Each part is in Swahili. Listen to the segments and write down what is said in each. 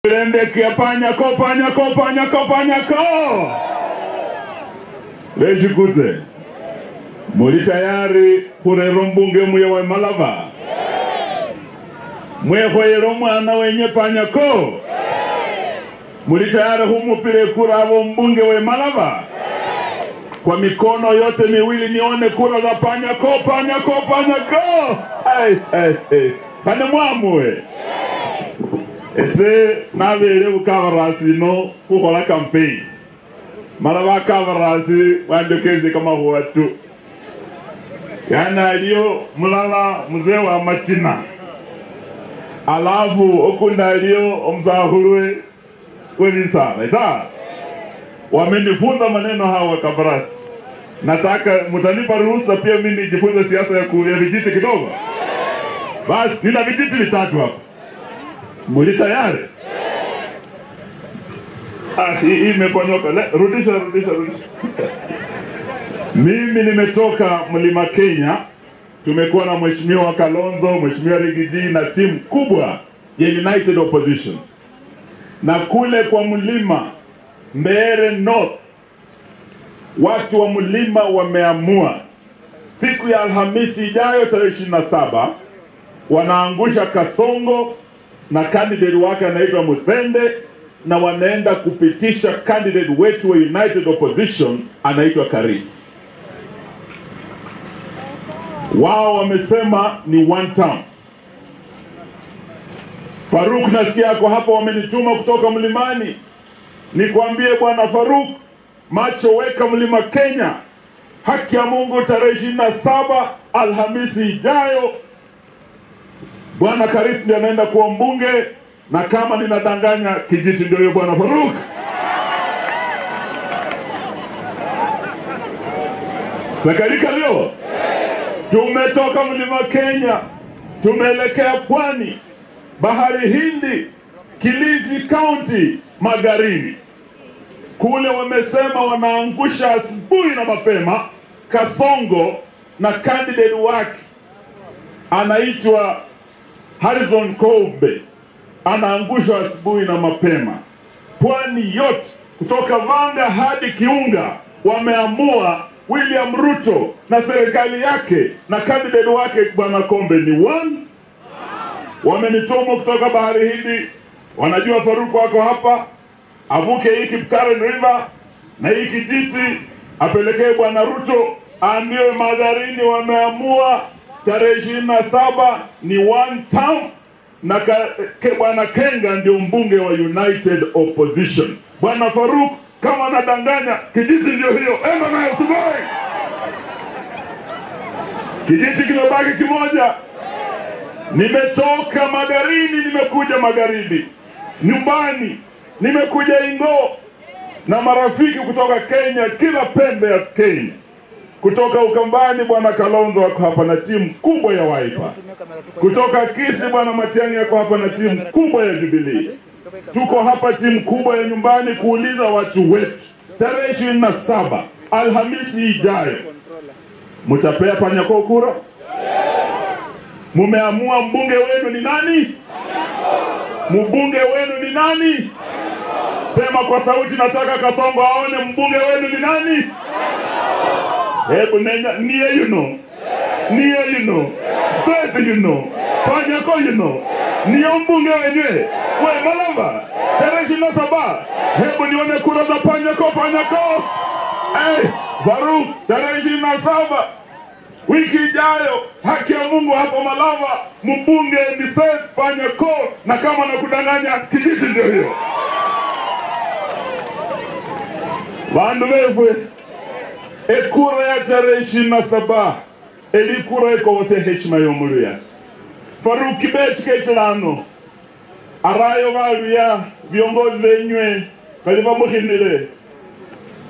Lembeke Panyako Panyako Panyako Panyako. Lejikuze. Muli tayari kurero mbunge muye wa Malava. Mwekhoyero mwana wenye Panyako. Muli tayari humupile kura abo mbunge wa Malava. Kwa mikono yote miwili nione kura za Panyako Panyako Panyako. Hey hey hey. Pane mwamwe. Ese nabere ukavarasi no kukhola campaign. Mara bakavarasi wandokeze kama watu. Yana aliyo mulala mzee wa machina. Alafu okunda aliyo omzahurwe kwelisa. Esa wamenifunza maneno hawa kavarasi. Nataka mtanipa ruhusa pia mimi nijifunze siasa ya kulia vijiti kidogo. Basi nina vijiti vitatu hapa. Muli tayari? Ah, hii imeponyoka. Rudisha, rudisha, rudisha. Mimi nimetoka Mlima Kenya. Tumekuwa na Mheshimiwa Kalonzo, Mheshimiwa Rigidi na timu kubwa ya United Opposition. Na kule kwa mlima Mbeere North, watu wa mlima wameamua siku ya Alhamisi ijayo tarehe 27 wanaangusha Kasongo na candidate wake anaitwa Muthende, na wanaenda kupitisha candidate wetu wa United Opposition anaitwa Karis. Wao wamesema ni one term. Faruk nasikia kwa hapa wamenituma kutoka mlimani. Nikwambie bwana Faruk, macho weka Mlima Kenya. Haki ya Mungu tarehe 27 Alhamisi ijayo Bwana Karis ndiye anaenda kuwa mbunge, na kama ninadanganya kijiti ndio hiyo bwana Faruk. Sakalika leo. Tumetoka Mlima Kenya, tumeelekea pwani, Bahari Hindi, Kilifi County, Magarini. Kule wamesema wanaangusha asubuhi na mapema Kasongo na candidate wake anaitwa Harrison Kobe, anaangushwa asubuhi na mapema. Pwani yote kutoka Vanga hadi Kiunga wameamua William Ruto na serikali yake na candidate wake bwana Kombe ni one. Wamenituma kutoka Bahari Hindi, wanajua Faruk wako hapa, avuke hii Kipkaren River na hii kijiti apelekee bwana Ruto, aambiwe Magarini wameamua tarehe 27 ni one term, na bwana Kenga ndio mbunge wa United Opposition. Bwana Faruk kama anadanganya, kijiti ndio hiyo. Ema na asubuhi. Kijiti kimebaki kimoja. Nimetoka Magarini, nimekuja Magharibi. Nyumbani, nimekuja Ingo na marafiki kutoka Kenya, kila pembe ya Kenya. Kutoka Ukambani bwana Kalonzo wako hapa na timu kubwa ya Wiper. Kutoka Kisii bwana Matiang'i yako hapa na timu kubwa ya Jubilee. Tuko hapa timu kubwa ya nyumbani kuuliza watu wetu tarehe 27 Alhamisi ijayo, mtapea Panyako kura? Mumeamua mbunge wenu ni nani? Mbunge wenu ni nani? Sema kwa sauti, nataka Kasongo aone mbunge wenu ni nani? Hebu nenya, niye you know. Niye you know. Faith you know. Panyako you know. Niyo mbunge wenyewe. We Malava, tarehe 27. Hebu nione kura za Panyako Panyako. Eh, Faruk, tarehe 27 wiki ijayo, haki ya Mungu hapo Malava, mbunge ni Seth Panyako, na kama nakudanganya kijiti ndio hiyo. Bandu befwe, ekura ya tarehe 27 elikura ekobose heshima yomuluya. Faruk Kibet ketlano arayo baluya viongozi wenywe bali bamuhindile,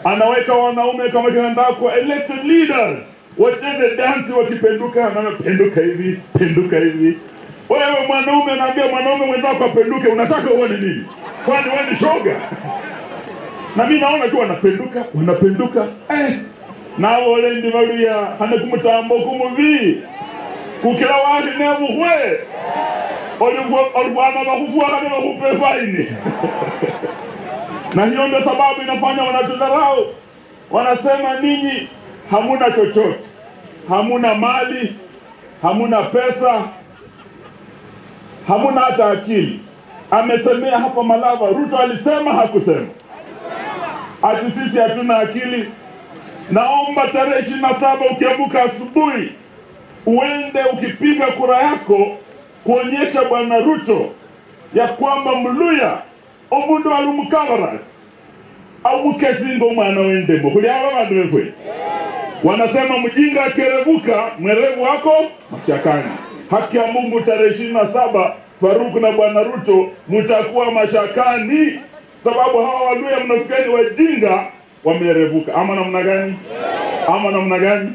anaweka wanaume kama kina Ndakwa elected leaders wacheze dance wakipenduka, na penduka hivi, penduka hivi. Wewe mwanaume anaambia mwanaume mwenzako apenduke, unataka uone nini? Kwani wewe ni shoga? Na mimi naona tu wanapenduka, wanapenduka. Na wale ndi baluya hane kumutambo kumuvi. Kukila wali nebuhwe. Olwana bakufua kama bakupe faini. Na hiyo ndio sababu inafanya wanatudharau. Wanasema ninyi hamuna chochote, hamuna mali, hamuna pesa, hamuna hata akili. Amesemea hapa Malava, Ruto alisema hakusema ati sisi hatuna akili. Naomba tarehe 27 ukiamka asubuhi uende ukipiga kura yako kuonyesha Bwana Ruto ya kwamba Mluya omundu alumukavaras au mkezingo mwana wendemo kuli aba bandu befwe. Wanasema mjinga akerevuka mwerevu wako mashakani. Haki ya Mungu tarehe 27 Farouk na Bwana Ruto mtakuwa mashakani, sababu hawa Waluya mnafikiri wajinga wamerevuka. Ama namna gani? Ama namna gani?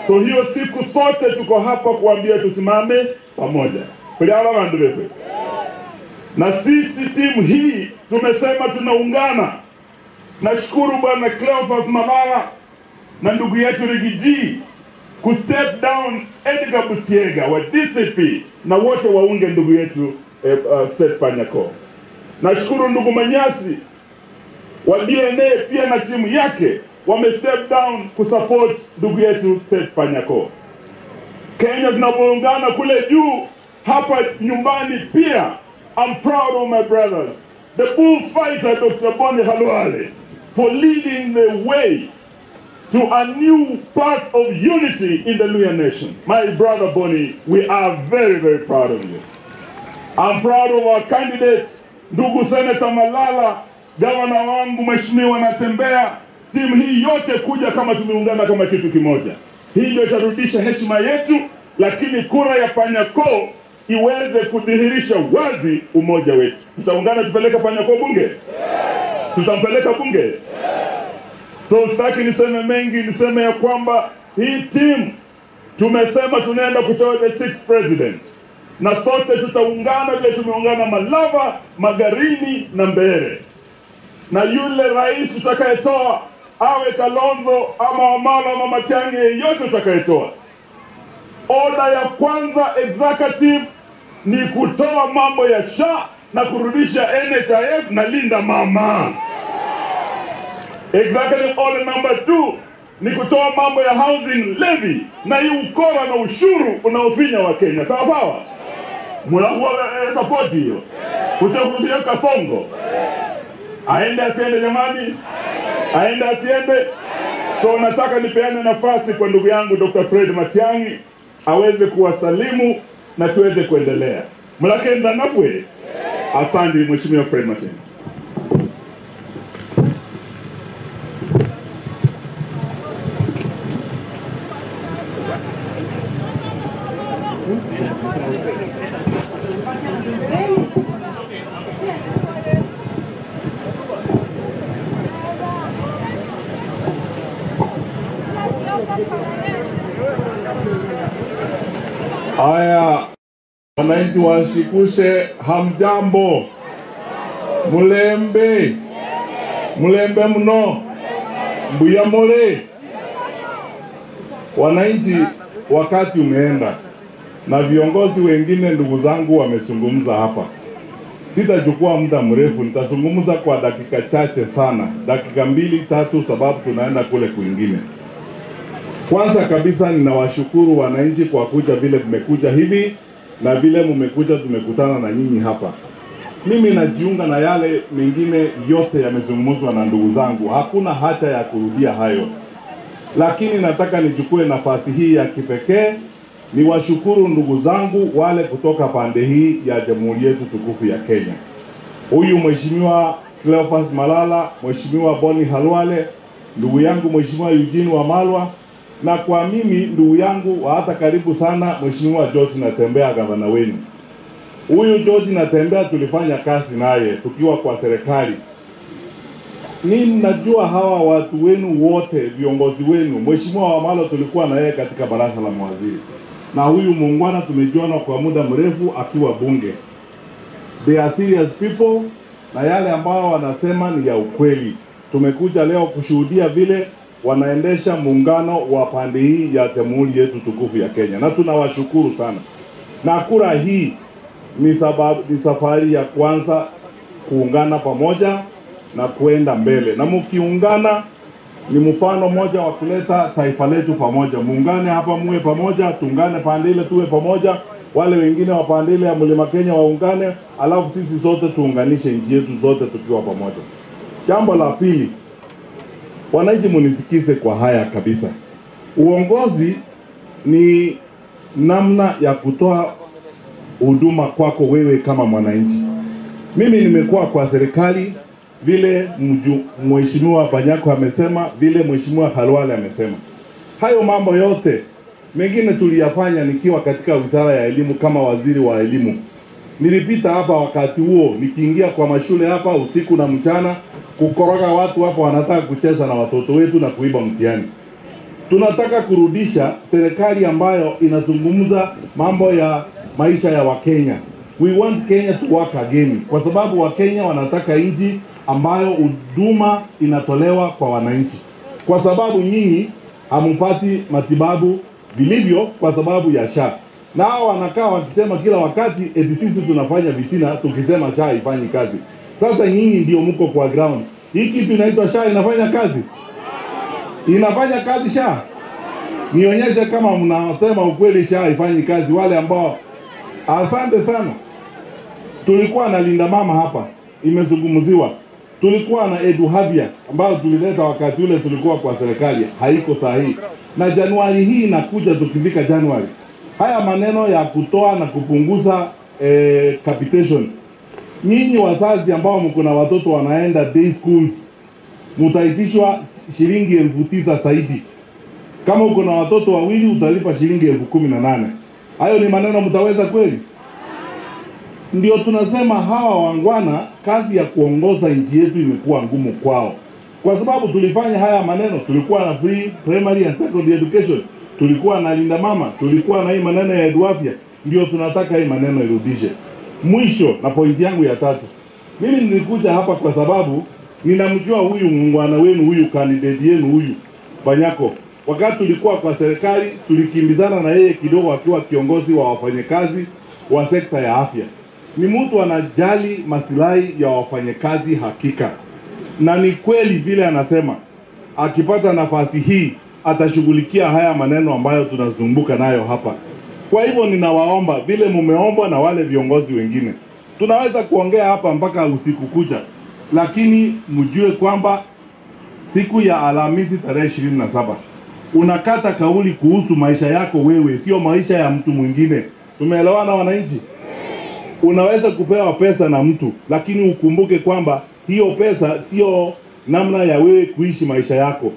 So hiyo siku sote tuko hapa kuambia tusimame pamoja. Kuli aba bandu befwe. Na sisi timu hii tumesema tunaungana. Nashukuru Bwana Cleophas Malala na ndugu yetu Rigiji ku step down Edgar Busiega wa DCP na wote waunge ndugu yetu Seth Panyako. Nashukuru ndugu Manyasi wa DNA pia na timu yake wame step down kusupport ndugu yetu Seth Panyako. Kenya tunapoungana kule juu, hapa nyumbani pia. I'm proud of my brothers, the bullfighter Dr. Boni Khalwale, for leading the way to a new path of unity in the Luhya nation. My brother Boni, we are very, very proud of you. I'm proud of our candidate, ndugu Senator Malala, gavana wangu Mheshimiwa Natembea. Timu hii yote kuja kama tumeungana kama kitu kimoja. Hii ndio itarudisha heshima yetu, lakini kura ya Panyako iweze kudhihirisha wazi umoja wetu. Tutaungana tupeleka Panyako bunge? Tutampeleka bunge? So sitaki niseme mengi, niseme ya kwamba hii team tumesema tunaenda kutoa the 6th president. Na sote tutaungana vile tumeungana Malava, Magarini na Mbere. Na yule rais tutakayetoa awe Kalonzo ama Wamala ama Matiang'i, yeyote tutakayetoa, oda ya kwanza executive ni kutoa mambo ya SHA na kurudisha NHIF na Linda Mama. Executive order number 2 ni kutoa mambo ya housing levy na hii ukora na ushuru unaofinya wa Kenya. Sawa sawa? Mnakuwa support hiyo. Utakurudia Kasongo. Aende asiende jamani? Aende asiende? So nataka nipeane nafasi kwa ndugu yangu Dr. Fred Matiang'i aweze kuwasalimu na tuweze kuendelea. Mlakenda nabwe. Asante Mheshimiwa Fred Matiang'i. Haya, wananchi wa Shikuse, hamjambo? Mulembe, mulembe mno, mbuya mole. Wananchi, wakati umeenda na viongozi wengine ndugu zangu wamezungumza hapa. Sitachukua muda mrefu, nitazungumza kwa dakika chache sana, dakika 2 3, sababu tunaenda kule kwingine. Kwanza kabisa ninawashukuru wananchi kwa kuja vile mmekuja hivi na vile mmekuja tumekutana na nyinyi hapa. Mimi najiunga na yale mengine yote yamezungumzwa na ndugu zangu. Hakuna haja ya kurudia hayo. Lakini nataka nichukue nafasi hii ya kipekee niwashukuru ndugu zangu wale kutoka pande hii ya Jamhuri yetu tukufu ya Kenya. Huyu Mheshimiwa Cleophas Malala, Mheshimiwa Boni Khalwale, ndugu yangu Mheshimiwa Eugene Wamalwa, na kwa mimi ndugu yangu wa hata karibu sana Mheshimiwa George Natembea, gavana wenu. Huyu George Natembea tulifanya kazi naye tukiwa kwa serikali. Mimi najua hawa watu wenu wote, viongozi wenu. Mheshimiwa Wamalwa tulikuwa na yeye katika baraza la mawaziri. Na huyu muungwana tumejuana kwa muda mrefu akiwa bunge. They are serious people, na yale ambao wanasema ni ya ukweli. Tumekuja leo kushuhudia vile wanaendesha muungano wa pande hii ya Jamhuri yetu tukufu ya Kenya. Na tunawashukuru sana. Na kura hii Ni safari ya kwanza kuungana pamoja na kuenda mbele. Na mkiungana ni mfano moja wa kuleta taifa letu pamoja. Muungane hapa muwe pamoja, tuungane pande ile tuwe pamoja, wale wengine wa pande ile ya Mlima Kenya waungane, alafu sisi zote tuunganishe nchi yetu zote tukiwa pamoja. Jambo la pili, wananchi munisikize kwa haya kabisa. Uongozi ni namna ya kutoa huduma kwako wewe kama mwananchi. Mimi nimekuwa kwa serikali vile Mheshimiwa Panyako amesema, vile Mheshimiwa Khalwale amesema. Hayo mambo yote mengine tuliyafanya nikiwa katika Wizara ya Elimu kama waziri wa elimu. Nilipita hapa wakati huo nikiingia kwa mashule hapa usiku na mchana kukoroga watu hapa wanataka kucheza na watoto wetu na kuiba mtihani. Tunataka kurudisha serikali ambayo inazungumza mambo ya maisha ya Wakenya. We want Kenya to work again, kwa sababu Wakenya wanataka nchi ambayo huduma inatolewa kwa wananchi. Kwa sababu nyinyi hamupati matibabu vilivyo kwa sababu ya SHA. Na hao wanakaa wakisema kila wakati eti sisi tunafanya vitina tukisema SHA haifanyi kazi. Sasa nyinyi ndio mko kwa ground. Hii kitu inaitwa SHA inafanya kazi? Inafanya kazi SHA? Nionyeshe kama mnasema ukweli SHA haifanyi kazi wale ambao. Asante sana. Tulikuwa na Linda Mama hapa, imezungumziwa. Tulikuwa na Eduhavia ambayo tulileta wakati ule tulikuwa kwa serikali, haiko sahihi. Na Januari hii inakuja, tukifika Januari, haya maneno ya kutoa na kupunguza capitation. Nyinyi wazazi ambao mko na watoto wanaenda day schools, mtaitishwa shilingi 9,000 zaidi. Kama uko na watoto wawili utalipa shilingi 18,000. Hayo ni maneno mtaweza kweli? Ndio tunasema hawa wangwana kazi ya kuongoza nchi yetu imekuwa ngumu kwao. Kwa sababu tulifanya haya maneno, tulikuwa na free primary and secondary education, tulikuwa na Linda Mama, tulikuwa na hii maneno ya Eduafya. Ndio tunataka hii maneno irudishe. Mwisho na pointi yangu ya tatu. Mimi nilikuja hapa kwa sababu ninamjua huyu muungwana wenu, huyu candidate yenu huyu Panyako. Wakati tulikuwa kwa serikali tulikimbizana na yeye kidogo akiwa kiongozi wa wafanyakazi wa sekta ya afya. Ni mtu anajali masilahi ya wafanyakazi hakika. Na ni kweli vile anasema akipata nafasi hii atashughulikia haya maneno ambayo tunazumbuka nayo hapa. Kwa hivyo ninawaomba vile mumeomba na wale viongozi wengine. Tunaweza kuongea hapa mpaka usiku kucha, lakini mjue kwamba siku ya Alhamisi tarehe 27 unakata kauli kuhusu maisha yako wewe, sio maisha ya mtu mwingine. Tumeelewana wananchi? Unaweza kupewa pesa na mtu, lakini ukumbuke kwamba hiyo pesa sio namna ya wewe kuishi maisha yako.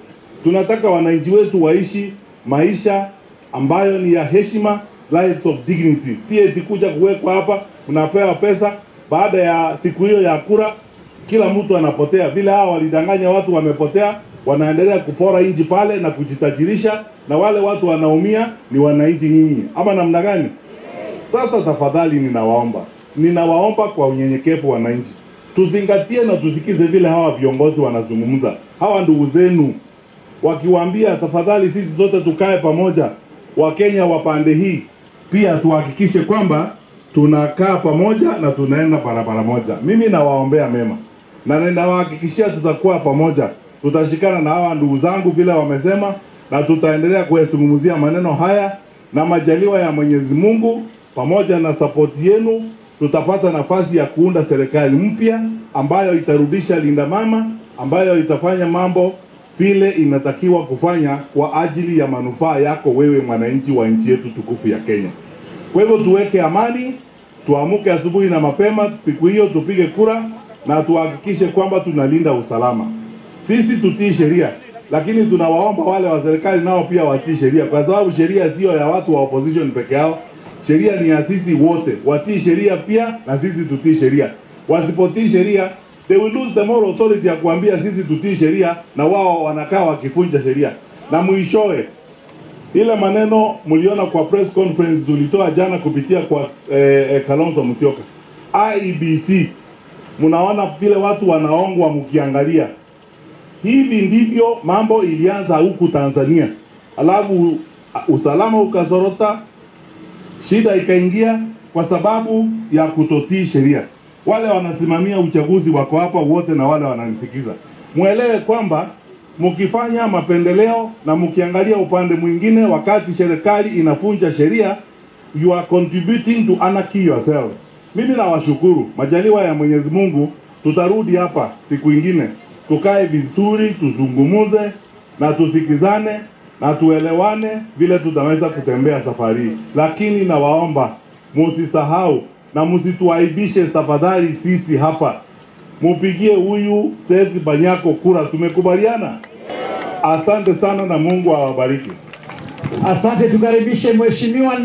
Tunataka wananchi wetu waishi maisha ambayo ni ya heshima, lives of dignity. Si eti kuja kuwekwa hapa unapewa pesa, baada ya siku hiyo ya kura kila mtu anapotea. Vile hao walidanganya watu wamepotea, wanaendelea kupora nchi pale na kujitajirisha, na wale watu wanaumia ni wananchi nyinyi. Ama namna gani? Sasa tafadhali ninawaomba kwa unyenyekevu wananchi, tuzingatie na tusikize vile hawa viongozi wanazungumza. Hawa ndugu zenu wakiwaambia tafadhali sisi zote tukae pamoja, Wakenya wa pande hii pia tuhakikishe kwamba tunakaa pamoja na tunaenda barabara moja. Mimi nawaombea mema na ninawahakikishia tutakuwa pamoja, tutashikana na hawa ndugu zangu vile wamesema, na tutaendelea kuyazungumzia maneno haya, na majaliwa ya Mwenyezi Mungu pamoja na support yenu tutapata nafasi ya kuunda serikali mpya ambayo itarudisha Linda Mama, ambayo itafanya mambo vile inatakiwa kufanya kwa ajili ya manufaa yako wewe mwananchi wa nchi yetu tukufu ya Kenya. Kwa hivyo tuweke amani, tuamuke asubuhi na mapema siku hiyo, tupige kura na tuhakikishe kwamba tunalinda usalama. Sisi tutii sheria, lakini tunawaomba wale wa serikali nao pia watii sheria, kwa sababu sheria sio ya watu wa opposition peke yao. Sheria ni ya sisi wote. Watii sheria pia na sisi tutii sheria. Wasipotii sheria, they will lose the moral authority ya kuambia sisi tutii sheria, na wao wanakaa wakifunja sheria. Na mwishowe, ile maneno mliona kwa press conference tulitoa jana kupitia kwa Kalonzo Musyoka, IEBC, mnaona vile watu wanaongwa mkiangalia. Hivi ndivyo mambo ilianza huku Tanzania. Alafu usalama ukazorota, shida ikaingia. kwa sababu ya kutotii sheria. Wale wanasimamia uchaguzi wako hapa wote na wale wananisikiza, muelewe kwamba mkifanya mapendeleo na mkiangalia upande mwingine wakati serikali inafunja sheria, you are contributing to anarchy yourselves. Mimi nawashukuru, majaliwa ya Mwenyezi Mungu, tutarudi hapa siku ingine tukae vizuri, tuzungumuze na tusikizane na tuelewane vile tutaweza kutembea safari. Lakini nawaomba musisahau na musituaibishe tafadhali. Sisi hapa mupigie huyu Seth Panyako kura, tumekubaliana. Asante sana na Mungu awabariki. Asante, tukaribishe mheshimiwa na